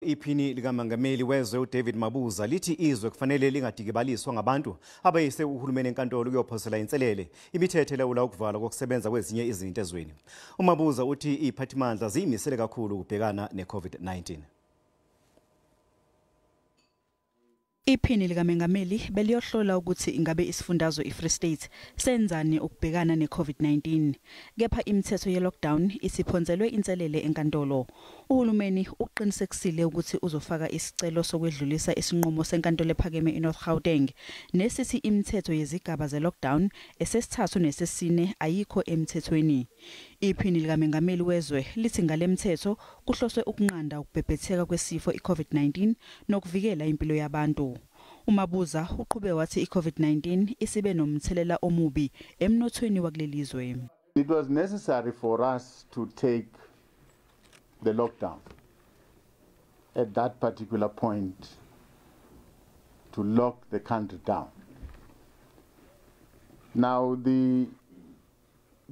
Iphini likaMengameli wezwe uDavid Mabuza lithi izwe kufanele lingadikibaliswa ngabantu abayise uhulumeni enkantolo ukuyophosela inselele imithetho elawula ukuvalwa kokusebenza kwezinye izinto ezweni. UMabuza uthi iziphathimandla ziyimisele kakhulu ukubhekana ne-COVID-19. Iphini likaMengameli beliyohlola ukuthi ingabe isifundazwe iFree State senzani ukubhekana neCovid-19. Kepha imithetho ye-lockdown isiphonselwe inselele enkantolo. Uhulumeni uqinisekisile ukuthi uzofaka isicelo sokwedlulisa isinqumo senkantolo ephakeme iNorth Gauteng nesithi imithetho yezigaba ze-lockdown esesithathu nesesine ayikho emthethweni. Iphini likaMengameli wezwe lithi ngale mthetho kuhloswe ukunqanda ukubhebhetheka kwesifo iCovid-19 nokuvikela impilo yabantu. UMabuza uqhube wathi iCovid-19 isibe nomthelela omubi emnothweni wakulelizwe. It was necessary for us to take the lockdown at that particular point to lock the country down. Now the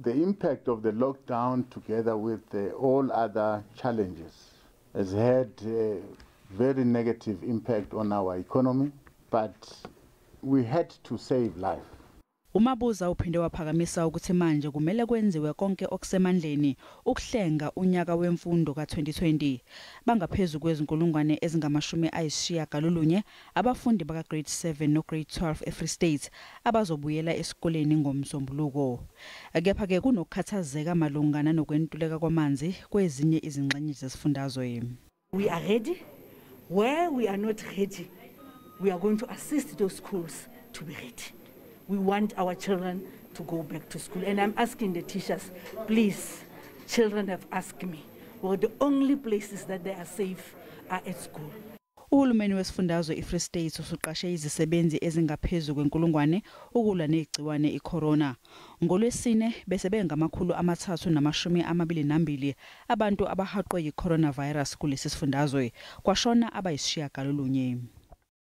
impact of the lockdown together with all other challenges has had a very negative impact on our economy, but we had to save life. UMabuza uphinde waphakamisa ukuthi manje kumele kwenziwe konke okusemandleni ukuhlenga unyaka wemfundo ka-2020. Bangaphezulu kwezinkulungwane ezingama-90 abafundi baka grade 7 no grade 12 eFree State abazobuyela esikoleni ngomsombuluko. Kepha ke kunokukhathazeka malungana nokwentuleka kwamanzi kwezinye izingxenye zesifundazwe. We are ready. Where we are not ready, we are going to assist those schools to be ready. We want our children to go back to school. And I'm asking the teachers, please, children have asked me, well, the only places that they are safe are at school. Uhulumeni wesifundazwe iFree State usuqashe izisebenzi ezingaphezulu kwenkulungwane ukulwa negciwane iCorona. NgoLwesine bese bengama-322 abantu abahaqwe yiCoronavirus kulesi sifundazwe, kwashona abayisishiyagalolunye.